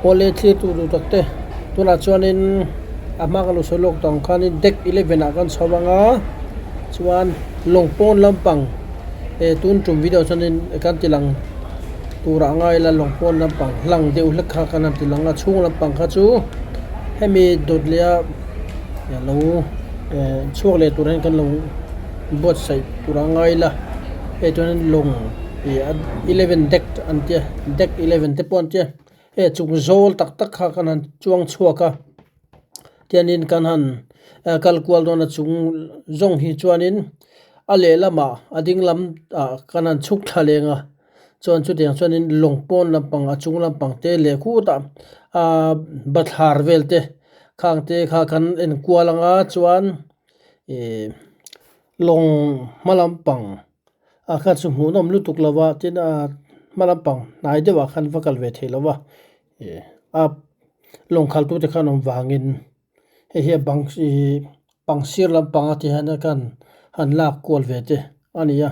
Awle thlir tur duh tak te tunah chuanin a hma ka lo sawi lawk tawh ang khanin deck eleven ah kan chho ang a chuan lawng pawn lampang eh tun tum video chuanin kan ti lang turah a ngai la lawng pawn lampang hlang deuh hlek kha kan han ti lang a chhung lampang kha chu hemi dawt leh a lo eh chhuak leh tur hian kan lo buatsaih turah a ngai la hei chuanin lawng ih eleven deck an tia deck eleven te pawh an tia hei chung zawl tak tak kha kan han chuang chhuak a tianin kan han kal kual dawn a chung zawng hi chuanin a lehlamah a ding lam ah kan han chhuk thla leng a chuan chutiang chuanin lawng pawn lampang a chung lampang te leh khutah ahh bathlar vel te khang te kha kan en kual ang a chuan ih lawng hma lampang ah khan chu hmuhnawm lutuk lo va tin ah hma lampang hnai deuh ah khan va kal ve theih lo va ih a lawng khalh tute khan awm vangin hei hi a bang ih pang sir lampang a ti hian a khan han lak kual ve te a ni a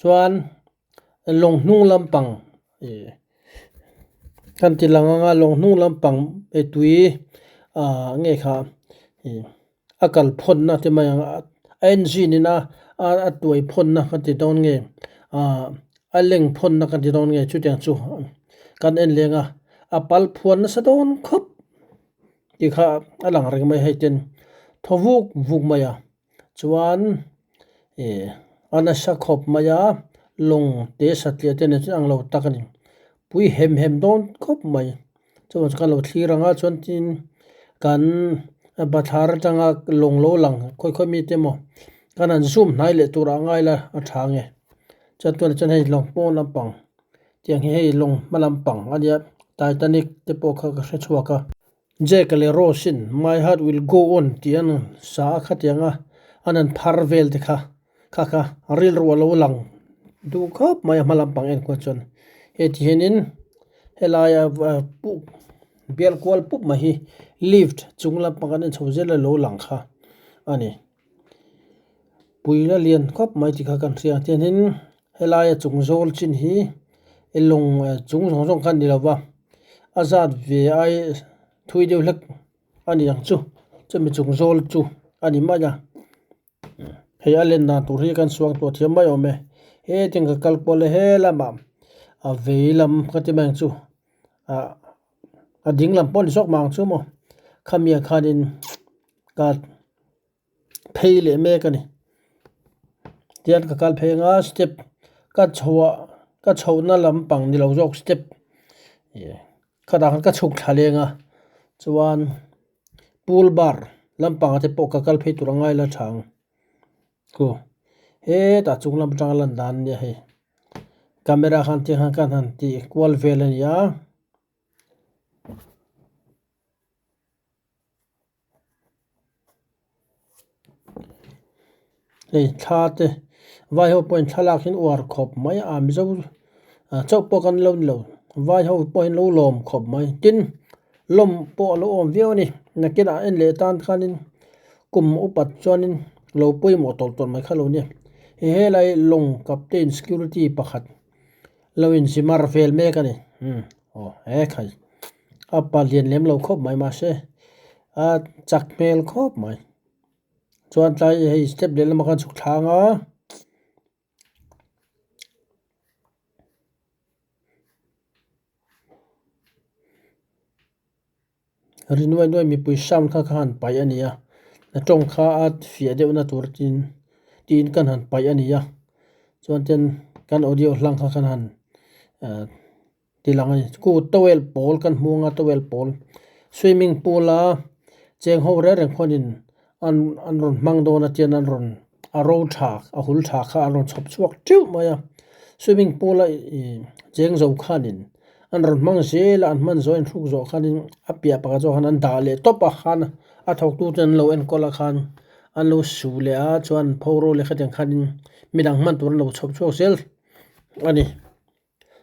chuan lawng hnung lampang ih kan ti lang anga lawng hnung lampang ei tui ah nge kha ih a kal phawnna te mai ang a a engine in a a tuai phawnna ka ti dawn nge ah a leng phawnna ka ti dawn nge chutiang chu kan en leng a a pal phuan nasa dawn khawp tih kha a lang reng mai hei ten thaw vuk vuk mai a chuan ih a nasa khawp mai a lawng te satliah te nen chuan ang lo tak a ni pui hem hem dawn khawp mai. Chuan kan lo thlir ang a chuan tin kan bathlar atanga lawng lo lang khawi khawi mite emaw kan han zoom hnai leh tur ah ngai la a tha nge chuan tunah chuan hei lawng pawn lampang tiang hi hei lawng hma lampang a nia titanic te pawh kha ka hre chhuak a Jack leh Rose in my heart will go on tih an sa a khatiang a an han phar vel te kha kha kha rilru a lo lang duh khawp mai a hma lampang enkual chuan heti hianin. Helaia puk bial kual pup mai hi lift chung lampang an en chho zel a lo lang kha a ni. Puila lian khawp mai tih kha kan hria tiangin helaia chung zawl chin hi lawng chung zawng zawng kha a ni lo va a zat ve ai thui deuh hlek a ni ang chu chumi chung zawl chu a ni mai a. Hei a len dan tur hi kan suang tawh thiam mai awm e hetin ka kal kual a he lamah a vei lam ka ti mai ang chu ah a ding lam pawh a ni zawk mah ang chu maw khami ah khanin ka phei leh mek a ni tihian ka kal phei anga step ka chhoh ah ka chhohna lampang ni lo zawk step ih khatah khan ka chhuk thla leng a chuan. Pool bar lampangah te pawh ka kal phei tur a ngai la tha ang ku hetah chung lam atanga lan dan ania hei camera khan tiang khan kan han tih kual vel a ni a. Hei thla te vai ho pawhin thlalak hi an uar khawp mai a mizo chauh pawh kan lo ni lo vai ho pawhin lo lawm khawp mai tin lawm pawh a lo awm viau a ni nakinah en leh tan khanin kum upat chuanin lo pawimawh tawlh tawlh mai kha lo nia he helai lawng captain security pakhat lo inzimar vel mek a ni umm aw he khai a palian lem lo khawp mai mahse a chak hmel khawp mai. Chuan tlai hei step lehlamah khan chhuk thlang a. Ri nuai nuai mipui sound kha kha han paih a ni a a tawng kha a fiah deuh na tur tin tiin kan han paih a ni a chuan ten kan audio hlang kha kan han ah ti lang a ni ku towel pawl kan hmu anga towel pawl swimming pool a cheng ho reng reng khuanin an an rawn hmang dawn a tian an rawn a ro tha a hul tha kha an rawn chhawp chhuak teuh mai a swimming pool a ih cheng zo khanin an rawn hmang zel a an hman zawh a inhruk zawh khanin a piah pakhat zawk khan an dah leh tawp a khan a thawk tu ten an lo enkawl a khan an lo su leh a chuan pho ro leh khatiang khanin midang hman tur an lo chhawp chhuak zel a ni.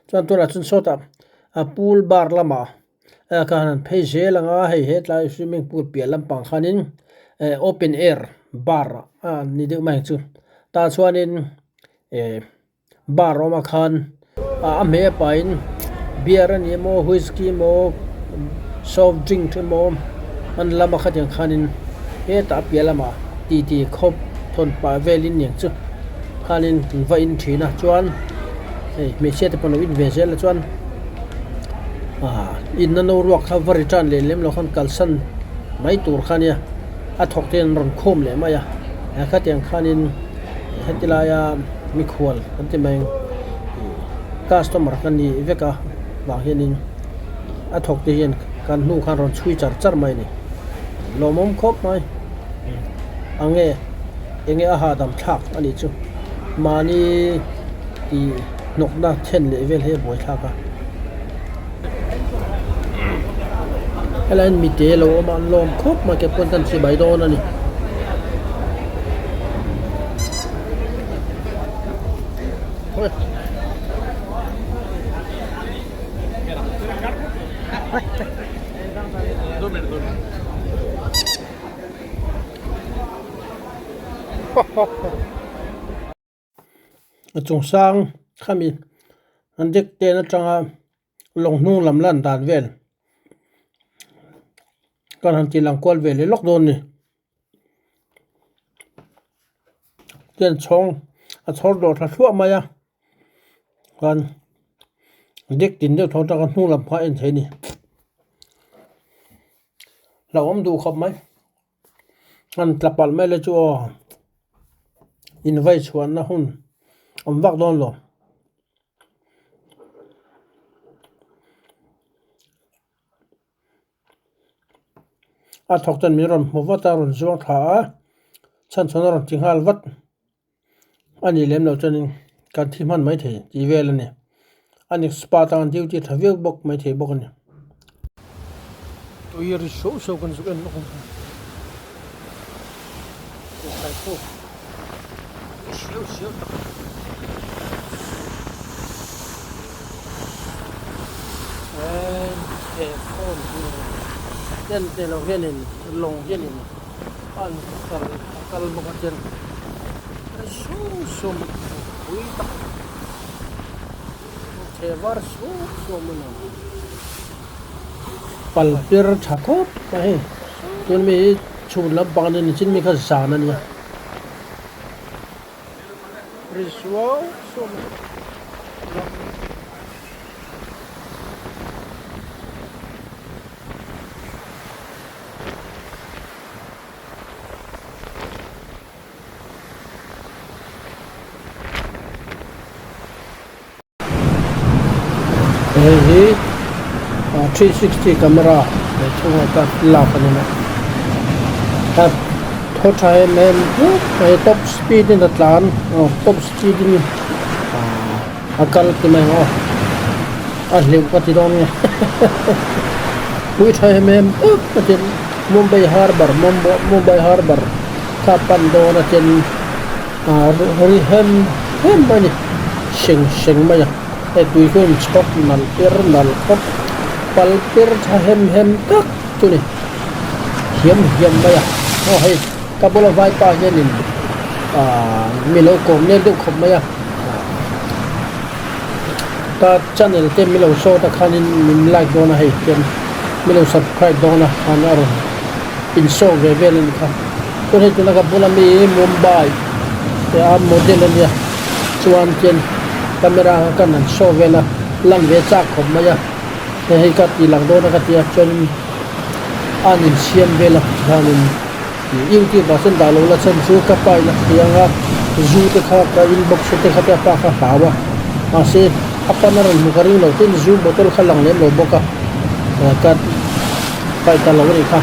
Chuan tunah chuan sawtah a pool bar lamah khan han phei zel ang a hei hetlai swimming pool piah lampang khanin eh open air bar a ni deuh mai ang chu tah chuanin eh bar awm ah khan a hmeh a pahin beer a ni emaw whisky emaw. Soft drink emaw an lam a khatiang khanin hetah a piah lamah titi khawp thawn pah velin niang chu khanin an va in thin a chuan hei hmeichhia te pawh an lo in ve zel a chuan ah inna no ruak kha va return leh lem lo khan kalsan mai tur kha ania a thawk te an rawn khawm leh mai a khatiang khanin heti laia mikhual kan ti mai ang customer ka ni vek a vang hianin. A thawk te hian kan hnu khan rawn chhui char char mai a ni. Lawmawm khawp mai. Ange enge a hahdam thlak a nih chu. Mahni tih hnawkna then leh vel hi a buai thlak a. Helai hian mite lo awm a an lawm khawp mai ke pawn kan chibai dawn a ni. A chung sang khami an deck ten atanga lawng hnung lam lan dan vel kan han tih lang kual ve leh lawk dawn a ni. Chuan chhawng a chhawr dawh tha thluah mai a chuan deck tin deuh tho atanga hnung lam kha a en thei a ni hlauhawm duh khawp mai an tla palh mai le chu aw invei chhuahna hun awm vak dawn lo. A thawk chuan min rawn hmu vat a rawn zuang thla a chhan chhawn a rawn ti nghal vat a nih lem loh chuanin kan thi hman maithei tih vel a ni a ni spa tan duty tha viau bawk maithei bawk a ni. Tui ri hruau hruau kan zuk en lawk ang hriau hriau tak. He phone hi ten te lo hianin lawng hianin an kal a kal bawk a chuan hriau hriau mai pui tak the var hriau hriau mai a ni pal per tha khawp mai hei tun mi hi chhun lampang a ni nichin mi kha zan a nia. Ri suau suau mai Hei hi 360 camera he chhungah khan lak a ni a a thaw tha em em hle mai top speed in a tlan aw top speed in a kal ti mai ang aw a hleuh ka ti dawn nge pui tha em em tak a tin Mumbai harbour Mumbai harbour kha pan dawn a tin. Ri hem hem mai a ni seng seng mai a hei tui hi a chhawk nalh per nalh khawp pal per tha hem hem tak chu ni hiam hiam mai a aw hei ka bula vaipa hianin ahh mi lo kawm nel deuh khawp mai a ka channel te mi lo show ta khanin min like dawn a hei chuan mi lo subscribe dawn a khan a rawn in show ve vel a ni kha. Chuan hei tuna ka bula mi hi Mumbai te a model a nia chuan chuan camera kha kan han show vel a lan ve chak khawp mai a hei hei ka tih lang dawn a ka tia chuan a an insiam vel a chuanin youtube ah chuan dah lo la chhan chu ka pa in a hriang a zu te kha ka inbox te kha te a pa kha hlau a mahse a pan a rawn hmu ka ring lo tin zu bottle kha lang lem lo bawk a ka paih ta lo a nih kha.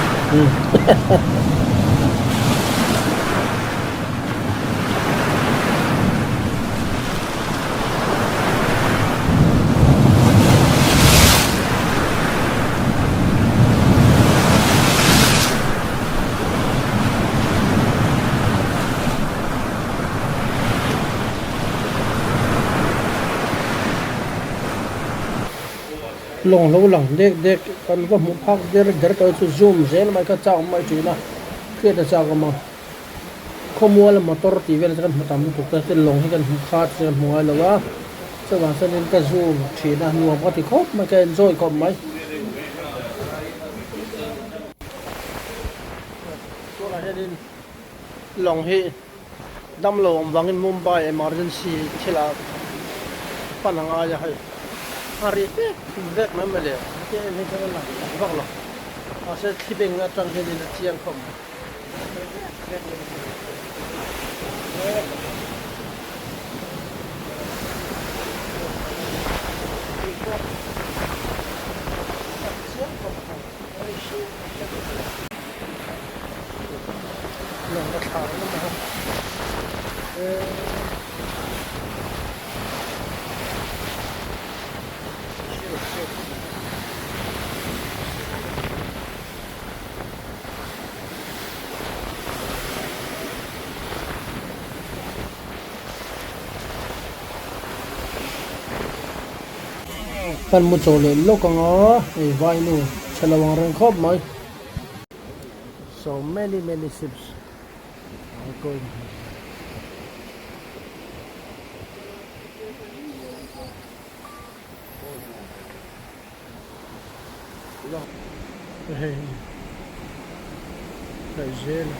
Lawng lo lang dek dek kan va hmuh phak der der tawh hi chu zoom zel mai kha chak mai thin a hriat a chak awm a khawmual motor tih vel chu kan hmu tam lutuk ta chuan lawng hi kan hmu khat chu kan hmu ngai lo a chuvang chuanin ka zoom thin a nuam ka ti khawp mai ka enjoy khawp mai. hianin lawng hi damlo awm vangin Mumbai emergency thilah pan a ngai a hei a ri vek vek mai mai le hetia en hi chuan a lang tak vak lo mahse thli beng atang hianin a chiang khawp mai. Kan mu chaw leh lawk ang a, hei vainu chhe lo ang reng khawp mai. So many many ships are going here. Hei hnaih zel a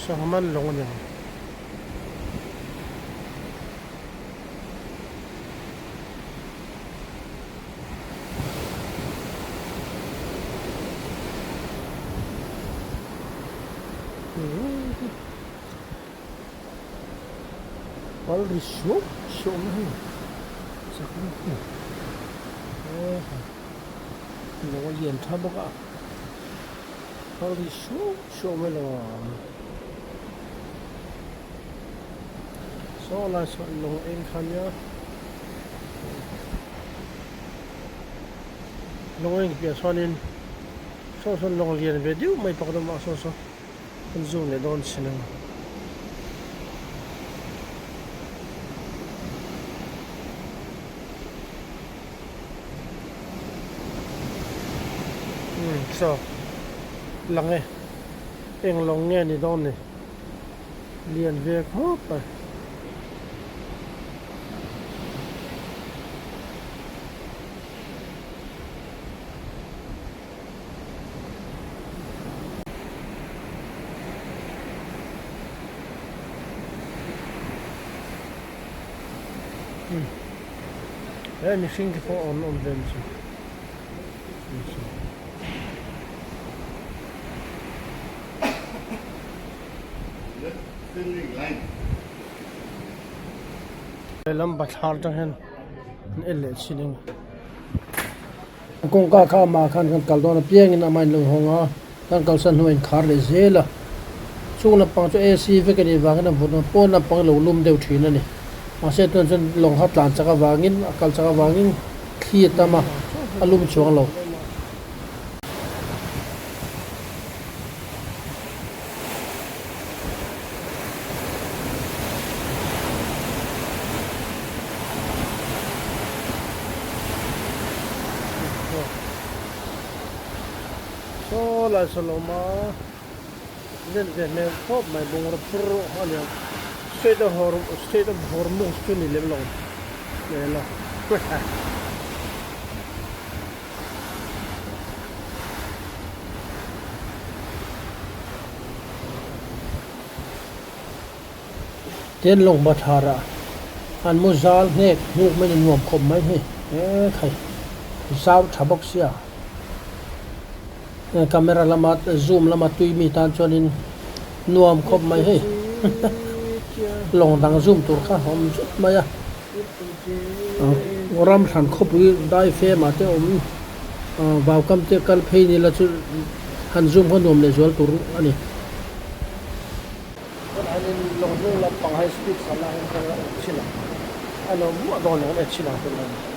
sangha man lawng a ni ang. Pal ri suau suau mai hei chak lutuk a lo a lian tha bawk a pal ri suau suau mai lo a saw lai saw lawng eng kha nia lawng eng piah chuanin saw sawn lawng lian ve deuh mai pakhat a awm a saw saw. Kan zoom leh dawn chin ang. Umm saw lang e eng lawng nge ni dawn ni lian ve khawp a. He mihring te pawh an awm ve chu Helam bathlar atang hian an en leh chin eng. Kawngka kha amah khan kan kal dawn apiangin amah in lo hawng a, kan kalsan hnuah in khar leh zel a. Chung lampang chu AC vek a nih vangin a vut a, pawn lampang hi lo lum deuh thin a ni. Mahse tunah chuan lawng kha tlan chak avangin, a kal chak avangin thli a tam a, a lum chuang lo. Saw lai saw lo ma len ve hmel khawp mai bungraw phur a nia Strait of Strait of Hormuz chu ni lem lo hmel a. Tin lawng bathlar ah an mu zal hnek hnuk mai ni nuam khawp mai hei he khai zau tha bawk sia camera lama zoom lama tui mi tan chuanin nuam khawp mai hei lawng dang zoom tur kha a awm zut mai a ram hran khawpui dai fem ah te awm vau kam te kal phei ni la chu han zoom kha nuam leh zual tur a ni. Tunah hianin lawng hnung lampang high speed khalh lah hian kan la en chhin ang a lo muah dawn ang en chhin ang tunah hian.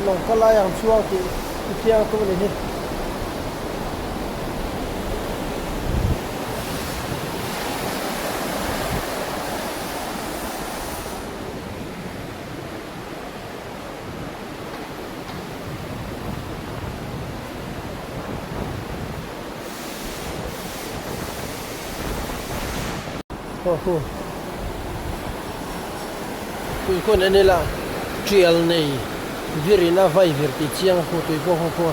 Lawng ka lai ang chuang tih Ti chiang tu ni hi. Aw hu tui khawn en ila tial nei virin a vai vir tih chiang a khu tui pawh kha khu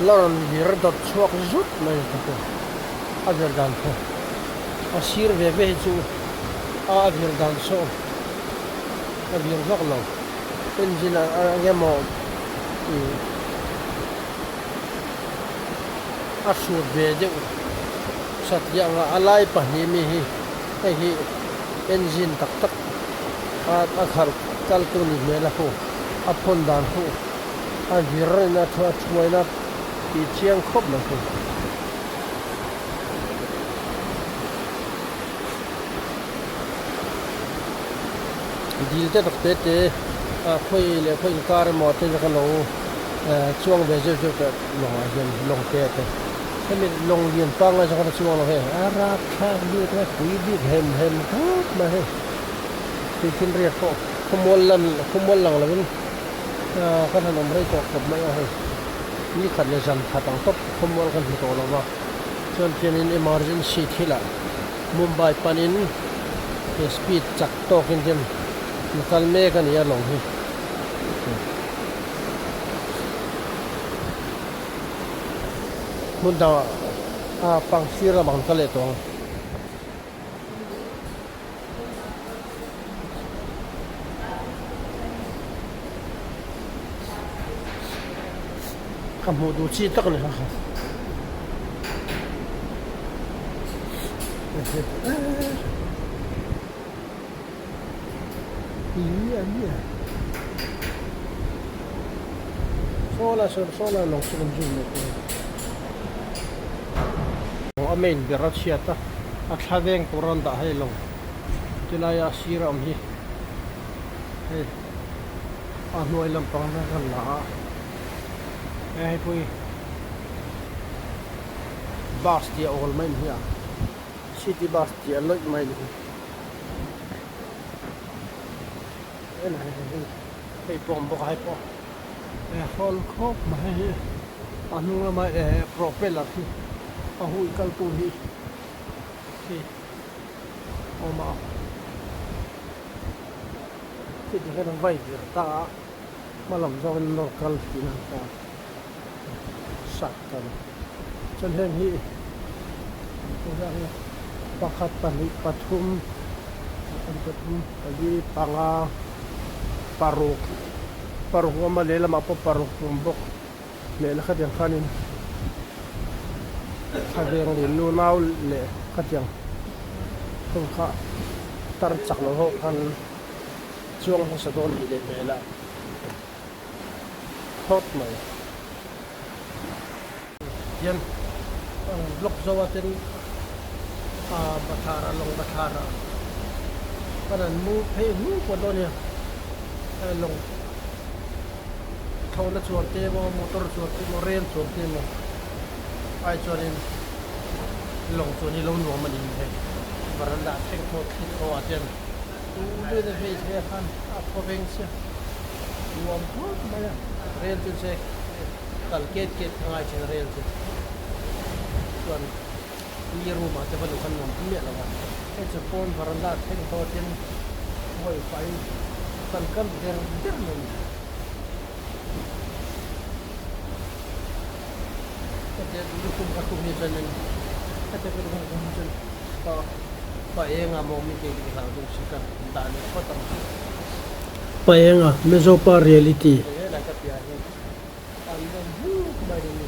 la rawn vir dawt chhuak zut mai a khu a vir dan khu a sir ve ve hi chu a vir dan saw a vir vak lo engine ah eng emaw ih a hrut ve deuh satliah ang a a lai pahnih mi hi hei hi engine tak tak a a khalh kal tu ni hmel a hu a phawn dan hu a vir in a thuaina tih chiang khawp mai hu. Dil te tak te te ah khawi leh khawi inkar emaw te zawk a lo chuang ve zeuh zeuh tawh lawng ah hian lawng te te hemi lawng lian pangngai zawk a la chuang lo hei a rapthlak bik a pui bik hem hem khawp mai hei tui thil riat pawh khawmual lan khawmual lang lovin ah kan han awm rei tawh khawp mai a hei ni khat leh zan khat ang tawp khawmual kan hmu tawh lo va chuan khianin emergency thilah. Mumbai panin he speed chak tawkin hian an kal mek a ni a lawng hi. Hmun dangah a pang sir lamah an kal leh tawh ang. Ka hmuh duh chi tak a ni. A main ber a chhiat a, a thla veng tur a rawn dah hei lo. Tilaia a sir a awm hi hei a hnuai lampang a rawn la a hei pawh hi bus tih a awl mai ni hi a city bus tih a lawih mai ni hi hei pawh a awm bawk a hei pawh a hawl khawp mai hei hi a hnung lama propeller hi a hui kal tu hi. Khi awm a khi ti hian an vai vir ta a hma lam zawngin nawr kal tihna an ta sat ta ni chuan heng hi pakhat pahnih pathum pathum pali panga paruk paruk a awm a lehlamah pawh paruk a awm bawk. Lehla khatiang khanin thlaveng leh nu nau leh khatiang ho kha tar chak lo ho khan chuang hmasa dawn tih leh hmel a phawt mai. Hian block zo a ten bathlar ah lawng bathlar ah khan an mu phei hnuk pawh dawn a nia lawng. Thlawhna chuan te emaw motor chuan te emaw rail chuan te emaw ai chuanin lawng chuan hi lo nuam a ni hei varanda thleng thaw thli thaw ah chuan tui luih na hei khan a thaw veng sia nuam khawp mai a rail chu se kal ket ket a ngai thin a rail chu chuan mi room ah te va luh khan nuam miah lo a hei chu pawn varanda thleng thaw ah chuan hawi pahin kan kal der der mai a ni. Hetiang lukhum ka khum hi chuanin hetiang lukhum ka khum hi chuan pa pa enga maw mi tih ka hlau deuh si ka dah leh phawt ang chu. Pa enga Mizopa reality. Helai ka piah hian an awm huk mai a ni.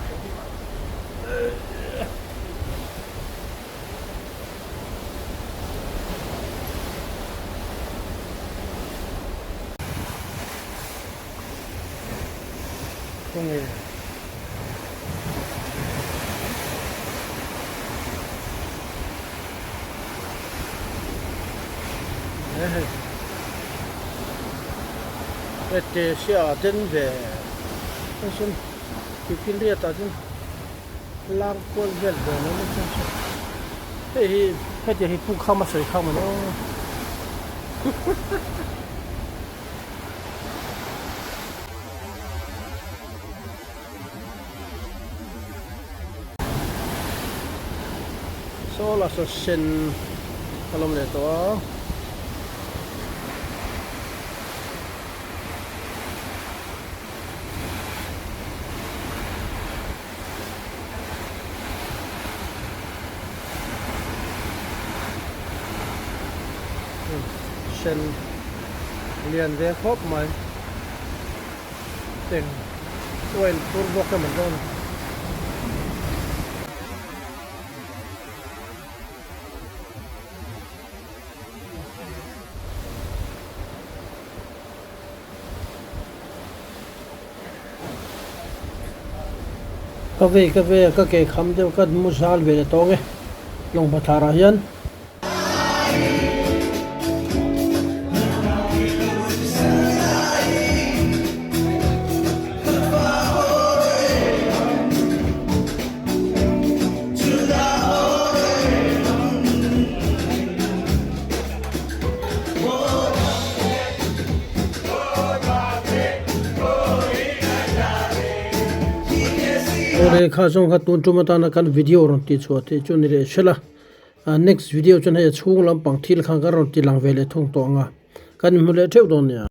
Khawnge Hete sia den ve. Tuifinriat ah chuan lar kual vel dawn a ni chuan chu hei hi hetiang hi pu kham a sawi kham a ni aw. Saw la saw sen a lawm leh tawh a. Sen lian ve khawp mai eng oil phur bawk emaw dawn a. Ka vei ka vei a ka ke kham deuh ka mu zal ve leh tawng e lawng bathlar ah hian. Awle kha zawng kha tun tum atana kan video rawn tih chhuah theih chu ni leh hrela a next video chuan hei a chhung lampang thil khan kan rawn ti lang ve leh thung tawh ang a kan inhmu leh theuh dawn nia.